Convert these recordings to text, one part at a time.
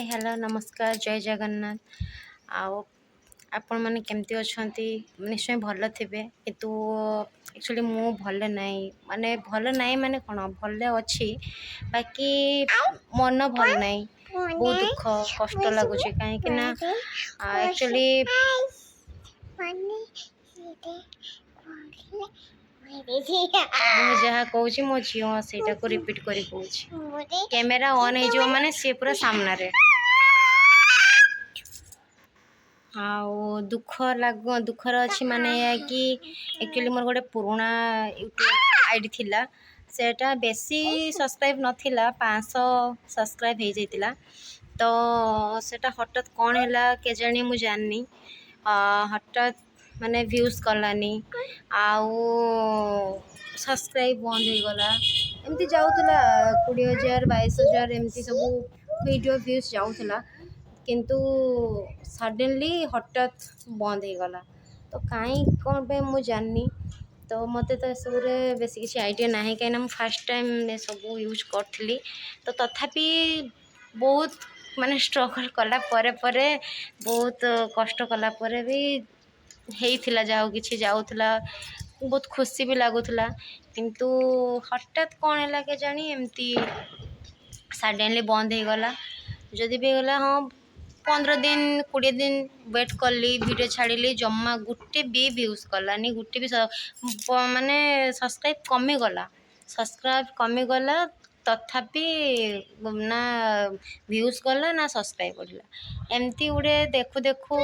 Hello, ନମସ୍କାର, ଜୟ ଜଗନ୍ନାଥ। ଆଉ ଆପଣମାନେ କେମିତି ଅଛନ୍ତି? ନିଶ୍ଚୟ ଭଲ ଥିବେ। କିନ୍ତୁ ଆକ୍ଚୁଆଲି ମୁଁ ଭଲ ନାହିଁ। ମାନେ ଭଲ ନାହିଁ ମାନେ କ'ଣ, ଭଲ ଅଛି, ବାକି ମନ ଭଲ ନାହିଁ। ବହୁତ ଦୁଃଖ କଷ୍ଟ ଲାଗୁଛି, କାହିଁକି ନା ଆକ୍ଚୁଆଲି ମୁଁ ଯାହା କହୁଛି, ମୋ ଝିଅ ସେଇଟାକୁ ରିପିଟ୍ କରି କହୁଛି। କ୍ୟାମେରା ଅନ୍ ହେଇଯିବ ମାନେ ସିଏ ପୁରା ସାମ୍ନାରେ। ଆଉ ଦୁଃଖ ଲାଗ ଦୁଃଖର ଅଛି ମାନେ ଏଇଆ କି ଆକ୍ଚୁଆଲି ମୋର ଗୋଟେ ପୁରୁଣା ୟୁଟ୍ୟୁବ୍ I D ଥିଲା। ସେଇଟା ବେଶୀ ସବସ୍କ୍ରାଇବ୍ ନଥିଲା, 500 ସବସ୍କ୍ରାଇବ୍ ହେଇଯାଇଥିଲା। ତ ସେଇଟା ହଠାତ୍ କ'ଣ ହେଲା କେଜାଣି ମୁଁ ଜାଣିନି, ହଠାତ୍ ମାନେ ଭ୍ୟୁଜ୍ ଗଲାନି ଆଉ ସବସ୍କ୍ରାଇବ୍ ବନ୍ଦ ହେଇଗଲା। ଏମିତି ଯାଉଥିଲା 20,000, 22,000, ଏମିତି ସବୁ ଭିଡ଼ିଓ ଭ୍ୟୁଜ୍ ଯାଉଥିଲା, କିନ୍ତୁ ସଡ଼ନଲି ହଠାତ୍ ବନ୍ଦ ହେଇଗଲା। ତ କାହିଁ କ'ଣ ପାଇଁ ମୁଁ ଜାଣିନି। ତ ମୋତେ ତ ଏସବୁରେ ବେଶୀ କିଛି ଆଇଡ଼ିଆ ନାହିଁ, କାହିଁକିନା ମୁଁ ଫାର୍ଷ୍ଟ ଟାଇମ୍ ଏସବୁ ୟୁଜ୍ କରିଥିଲି। ତ ତଥାପି ବହୁତ ମାନେ ଷ୍ଟ୍ରଗଲ୍ କଲା ପରେ ପରେ, ବହୁତ କଷ୍ଟ କଲା ପରେ ବି ହେଇଥିଲା। ଯାହା ହଉ କିଛି ଯାଉଥିଲା, ବହୁତ ଖୁସି ବି ଲାଗୁଥିଲା। କିନ୍ତୁ ହଠାତ୍ କ'ଣ ହେଲା କେଜାଣି, ଏମିତି ସଡ଼ନଲି ବନ୍ଦ ହେଇଗଲା। ଯଦି ବି ହେଇଗଲା, ହଁ, 15 ଦିନ 20 ଦିନ ୱେଟ୍ କଲି, ଭିଡ଼ିଓ ଛାଡ଼ିଲି, ଜମା ଗୋଟେ ବି ଭ୍ୟୁଜ୍ ଗଲାନି, ଗୋଟେ ବି ମାନେ ସବସ୍କ୍ରାଇବ୍ କମିଗଲା। ସବସ୍କ୍ରାଇବ୍ କମିଗଲା, ତଥାପି ନା ଭ୍ୟୁଜ୍ ଗଲା ନା ସବସ୍କ୍ରାଇବ୍ ବଢ଼ିଲା। ଏମିତି ଗୋଟେ ଦେଖୁ ଦେଖୁ,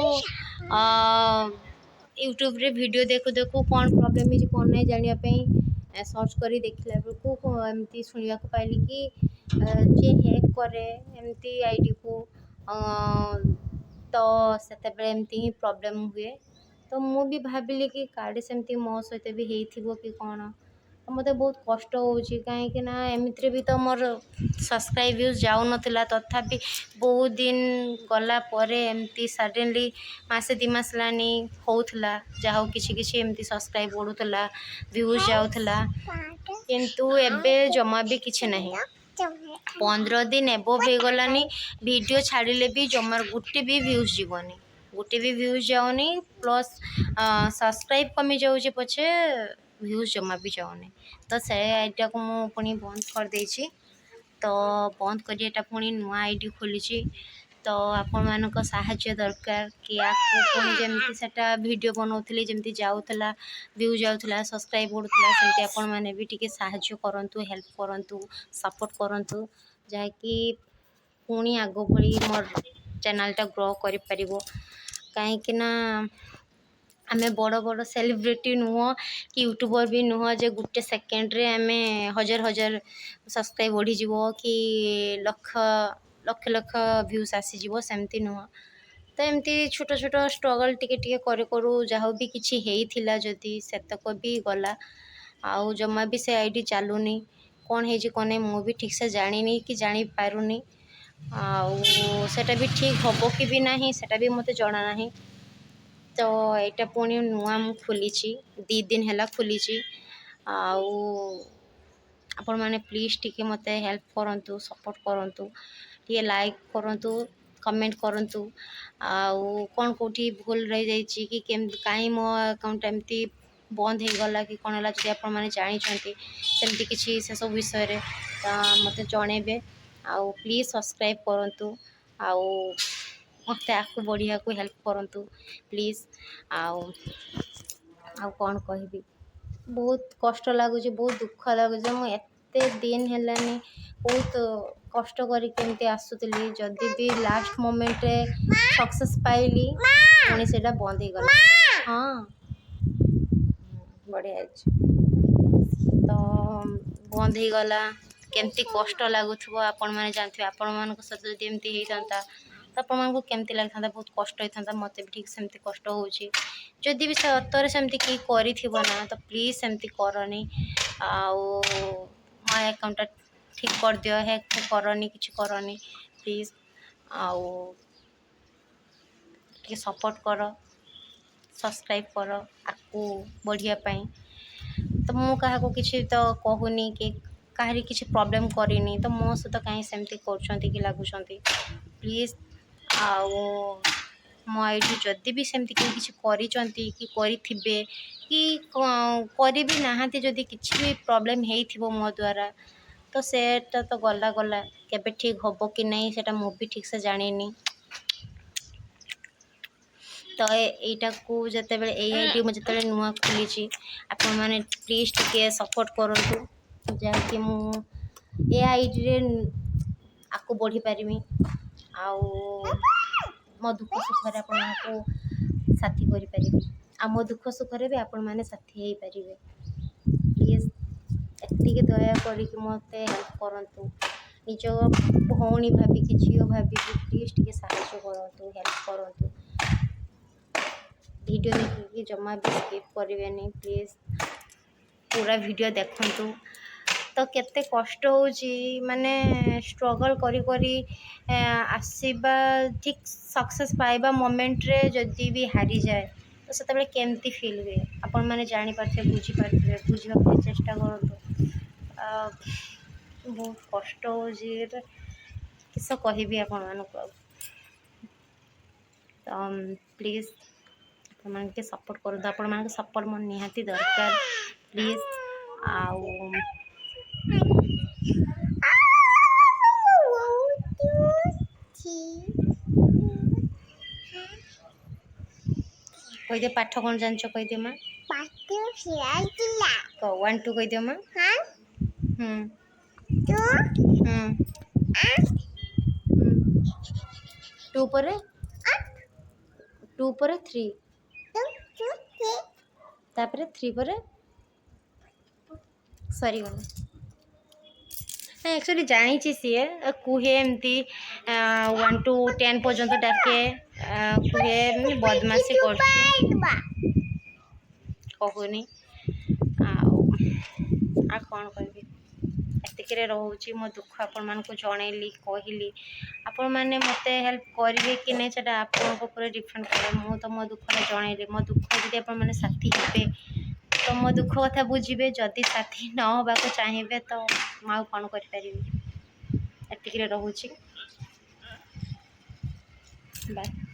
ୟୁଟ୍ୟୁବରେ ଭିଡ଼ିଓ ଦେଖୁ ଦେଖୁ, କ'ଣ ପ୍ରୋବ୍ଲେମ୍ ହେଇଛି କ'ଣ ନାହିଁ ଜାଣିବା ପାଇଁ ସର୍ଚ୍ଚ କରି ଦେଖିଲା ବେଳକୁ ଏମିତି ଶୁଣିବାକୁ ପାଇଲି କି ଯିଏ ହ୍ୟାକ୍ କରେ ଏମିତି ଆଇଡ଼ିକୁ, ତ ସେତେବେଳେ ଏମିତି ହିଁ ପ୍ରୋବ୍ଲେମ୍ ହୁଏ। ତ ମୁଁ ବି ଭାବିଲି କି କାଳେ ସେମିତି ମୋ ସହିତ ବି ହେଇଥିବ କି କ'ଣ। ମୋତେ ବହୁତ କଷ୍ଟ ହେଉଛି, କାହିଁକି ନା ଏମିତିରେ ବି ତ ମୋର ସବସ୍କ୍ରାଇବ୍ ଭ୍ୟୁଜ୍ ଯାଉନଥିଲା। ତଥାପି ବହୁତ ଦିନ ଗଲା ପରେ ଏମିତି ସଡ଼ନଲି ମାସେ 2 ମାସ ହେଲାଣି ହେଉଥିଲା, ଯାହା ହଉ କିଛି କିଛି ଏମିତି ସବସ୍କ୍ରାଇବ୍ ବଢ଼ୁଥିଲା, ଭ୍ୟୁଜ୍ ଯାଉଥିଲା, କିନ୍ତୁ ଏବେ ଜମା ବି କିଛି ନାହିଁ। 15 ଦିନ ଏବଭ୍ ହେଇଗଲାନି, ଭିଡ଼ିଓ ଛାଡ଼ିଲେ ବି ଜମାରୁ ଗୋଟେ ବି ଭ୍ୟୁଜ୍ ଯିବନି, ଗୋଟେ ବି ଭ୍ୟୁଜ୍ ଯାଉନି। ପ୍ଲସ୍ ସବସ୍କ୍ରାଇବ୍ କମିଯାଉଛି ପଛେ, ଭ୍ୟୁଜ୍ ଜମା ବି ଯାଉନି। ତ ସେ ଆଇଡ଼ିଟାକୁ ମୁଁ ପୁଣି ବନ୍ଦ କରିଦେଇଛି। ତ ବନ୍ଦ କରି ଏଇଟା ପୁଣି ନୂଆ I D ଖୋଲିଛି। ତ ଆପଣମାନଙ୍କ ସାହାଯ୍ୟ ଦରକାର କି ଆକୁ ପୁଣି ଯେମିତି ସେଟା ଭିଡ଼ିଓ ବନାଉଥିଲି, ଯେମିତି ଯାଉଥିଲା, ଭ୍ୟୁ ଯାଉଥିଲା, ସବସ୍କ୍ରାଇବ୍ ବଢ଼ୁଥିଲା, ସେମିତି ଆପଣମାନେ ବି ଟିକେ ସାହାଯ୍ୟ କରନ୍ତୁ, ହେଲ୍ପ କରନ୍ତୁ, ସପୋର୍ଟ କରନ୍ତୁ, ଯାହାକି ପୁଣି ଆଗ ଭଳି ମୋର ଚ୍ୟାନେଲ୍ଟା ଗ୍ରୋ କରିପାରିବ। କାହିଁକି ନା ଆମେ ବଡ଼ ବଡ଼ ସେଲିବ୍ରିଟି ନୁହଁ କି ୟୁଟ୍ୟୁବର୍ ବି ନୁହଁ ଯେ ଗୋଟେ ସେକେଣ୍ଡରେ ଆମେ ହଜାର ହଜାର ସବସ୍କ୍ରାଇବ୍ ବଢ଼ିଯିବ କି ଲକ୍ଷ ଲକ୍ଷ ଲକ୍ଷ ଭ୍ୟୁଜ୍ ଆସିଯିବ, ସେମିତି ନୁହଁ। ତ ଏମିତି ଛୋଟ ଛୋଟ ଷ୍ଟ୍ରଗଲ୍ ଟିକେ ଟିକେ କରୁ କରୁ ଯାହା ବି କିଛି ହେଇଥିଲା, ଯଦି ସେତକ ବି ଗଲା ଆଉ ଜମା ବି ସେ I D ଚାଲୁନି। କ'ଣ ହେଇଛି କ'ଣ ନାହିଁ ମୁଁ ବି ଠିକ୍ସେ ଜାଣିନି କି ଜାଣିପାରୁନି। ଆଉ ସେଇଟା ବି ଠିକ୍ ହେବ କି ବି ନାହିଁ, ସେଇଟା ବି ମୋତେ ଜଣା ନାହିଁ। ତ ଏଇଟା ପୁଣି ନୂଆ ମୁଁ ଖୋଲିଛି, 2 ଦିନ ହେଲା ଖୋଲିଛି। ଆଉ ଆପଣମାନେ ପ୍ଲିଜ୍ ଟିକେ ମୋତେ ହେଲ୍ପ କରନ୍ତୁ, ସପୋର୍ଟ କରନ୍ତୁ, ଟିକେ ଲାଇକ୍ କରନ୍ତୁ, କମେଣ୍ଟ କରନ୍ତୁ। ଆଉ କ'ଣ କେଉଁଠି ଭୁଲ ରହିଯାଇଛି କି କେମିତି, କାହିଁ ମୋ ଆକାଉଣ୍ଟଟା ଏମିତି ବନ୍ଦ ହେଇଗଲା କି କ'ଣ ହେଲା, ଯଦି ଆପଣମାନେ ଜାଣିଛନ୍ତି ସେମିତି କିଛି ସେସବୁ ବିଷୟରେ, ତ ମୋତେ ଜଣେଇବେ। ଆଉ ପ୍ଲିଜ୍ ସବସ୍କ୍ରାଇବ୍ କରନ୍ତୁ ଆଉ ମୋତେ ଆଗକୁ ବଢ଼ିବାକୁ ହେଲ୍ପ କରନ୍ତୁ ପ୍ଲିଜ୍। ଆଉ କ'ଣ କହିବି, ବହୁତ କଷ୍ଟ ଲାଗୁଛି, ବହୁତ ଦୁଃଖ ଲାଗୁଛି। ମୁଁ ଏତେ ଦିନ ହେଲାନି ବହୁତ କଷ୍ଟ କରିକି ଏମିତି ଆସୁଥିଲି, ଯଦି ବି ଲାଷ୍ଟ ମୋମେଣ୍ଟରେ ସକ୍ସେସ୍ ପାଇଲି, ପୁଣି ସେଇଟା ବନ୍ଦ ହେଇଗଲା। ହଁ, ବଢ଼ିଆ ହେଇଛି। ତ ବନ୍ଦ ହେଇଗଲା, କେମିତି କଷ୍ଟ ଲାଗୁଥିବ ଆପଣମାନେ ଜାଣିଥିବେ। ଆପଣମାନଙ୍କ ସହିତ ଯଦି ଏମିତି ହେଇଥାନ୍ତା ତ ଆପଣମାନଙ୍କୁ କେମିତି ଲାଗିଥାନ୍ତା? ବହୁତ କଷ୍ଟ ହେଇଥାନ୍ତା। ମୋତେ ବି ଠିକ୍ ସେମିତି କଷ୍ଟ ହେଉଛି। ଯଦି ବି ସତରେ ସେମିତି କେହି କରିଥିବ ନା, ତ ପ୍ଲିଜ୍ ସେମିତି କରନି। ଆଉ ମୋ ଆକାଉଣ୍ଟଟା ଠିକ୍ କରିଦିଅ, ହ୍ୟାକ୍ କରନି, କିଛି କରନି ପ୍ଲିଜ୍। ଆଉ ଟିକେ ସପୋର୍ଟ କର, ସବସ୍କ୍ରାଇବ୍ କର ଆଗକୁ ବଢ଼ିବା ପାଇଁ। ତ ମୁଁ କାହାକୁ କିଛି ତ କହୁନି କି କାହାରି କିଛି ପ୍ରୋବ୍ଲେମ୍ କରିନି, ତ ମୋ ସହିତ କାହିଁ ସେମିତି କରୁଛନ୍ତି କି ଲାଗୁଛନ୍ତି? ପ୍ଲିଜ୍। ଆଉ ମୋ ଆଇଡ଼ି ଯଦି ବି ସେମିତି କେହି କିଛି କରିଛନ୍ତି କି କରିଥିବେ କି କରି ବି ନାହାନ୍ତି, ଯଦି କିଛି ବି ପ୍ରୋବ୍ଲେମ୍ ହେଇଥିବ ମୋ ଦ୍ୱାରା, ତ ସେଟା ତ ଗଲା ଗଲା। କେବେ ଠିକ୍ ହେବ କି ନାହିଁ, ସେଇଟା ମୁଁ ବି ଠିକ୍ସେ ଜାଣିନି। ତ ଏଇଟାକୁ ଯେତେବେଳେ, ଏଇ ଆଇଡ଼ି ମୁଁ ଯେତେବେଳେ ନୂଆ ଖୋଲିଛି, ଆପଣମାନେ ପ୍ଲିଜ୍ ଟିକେ ସପୋର୍ଟ କରନ୍ତୁ, ଯାହାକି ମୁଁ ଏ ଆଇଡ଼ିରେ ଆଗକୁ ବଢ଼ିପାରିବି ଆଉ ମୋ ଦୁଃଖ ସୁଖରେ ଆପଣମାନଙ୍କୁ ସାଥି କରିପାରିବି ଆଉ ମୋ ଦୁଃଖ ସୁଖରେ ବି ଆପଣମାନେ ସାଥି ହେଇପାରିବେ। ପ୍ଲିଜ୍, ଏତିକି ଦୟା କରିକି ମୋତେ ହେଲ୍ପ କରନ୍ତୁ। ନିଜ ଭଉଣୀ ଭାବିକି, ଝିଅ ଭାବିକି ପ୍ଲିଜ୍ ଟିକେ ସାହାଯ୍ୟ କରନ୍ତୁ, ହେଲ୍ପ କରନ୍ତୁ। ଭିଡ଼ିଓ ଦେଖିକି ଜମା ବି ସ୍କିପ୍ କରିବେନି, ପ୍ଲିଜ୍ ପୁରା ଭିଡ଼ିଓ ଦେଖନ୍ତୁ। ତ କେତେ କଷ୍ଟ ହେଉଛି, ମାନେ ଷ୍ଟ୍ରଗଲ୍ କରି କରି ଆସିବା, ଠିକ୍ ସକ୍ସେସ୍ ପାଇବା ମୋମେଣ୍ଟରେ ଯଦି ବି ହାରିଯାଏ, ତ ସେତେବେଳେ କେମିତି ଫିଲ୍ ହୁଏ, ଆପଣମାନେ ଜାଣିପାରୁଥିବେ, ବୁଝିପାରୁଥିବେ। ବୁଝିବା ପାଇଁ ଚେଷ୍ଟା କରନ୍ତୁ। ବହୁତ କଷ୍ଟ ହେଉଛି ଏଇଟା, କିସ କହିବି ଆପଣମାନଙ୍କୁ ଆଉ। ତ ପ୍ଲିଜ୍, ଆପଣମାନେ ଟିକେ ସପୋର୍ଟ କରନ୍ତୁ। ଆପଣମାନଙ୍କ ସପୋର୍ଟ ମୋର ନିହାତି ଦରକାର, ପ୍ଲିଜ୍। ଆଉ କହିଦିଅ, ପାଠ କ'ଣ ଜାଣିଛ କହିଦିଅ ମା। ୱାନ୍ ଟୁ କହିଦିଅ ମା। ହୁଁ ହୁଁ ଟୁ ପରେ, ଟୁ ପରେ ଥ୍ରୀ, ତାପରେ ଥ୍ରୀ ପରେ ସରିଗଲା। ନାଇଁ, ଆକ୍ଚୁଆଲି ଜାଣିଛି ସିଏ, କୁହେ ଏମିତି 1 ଟୁ 10 ପର୍ଯ୍ୟନ୍ତ ଡାକେ, କୁହେ। ବଦମାସି କରୁଛି, କହୁନି। ଆଉ ଆଉ କ'ଣ କହିବି? ଏତିକିରେ ରହୁଛି। ମୋ ଦୁଃଖ ଆପଣମାନଙ୍କୁ ଜଣେଇଲି, କହିଲି। ଆପଣମାନେ ମୋତେ ହେଲ୍ପ କରିବେ କି ନାହିଁ, ସେଇଟା ଆପଣଙ୍କ ଉପରେ ଡିପେଣ୍ଡ କରେ। ମୁଁ ତ ମୋ ଦୁଃଖଟା ଜଣେଇଲି। ମୋ ଦୁଃଖ ଯଦି ଆପଣମାନେ ସାଥି ହେବେ, ତ ମୋ ଦୁଃଖ କଥା ବୁଝିବେ। ଯଦି ସାଥି ନ ହେବାକୁ ଚାହିଁବେ, ତ ମୁଁ ଆଉ କ'ଣ କରିପାରିବି? ଏତିକିରେ ରହୁଛି। ବାଏ।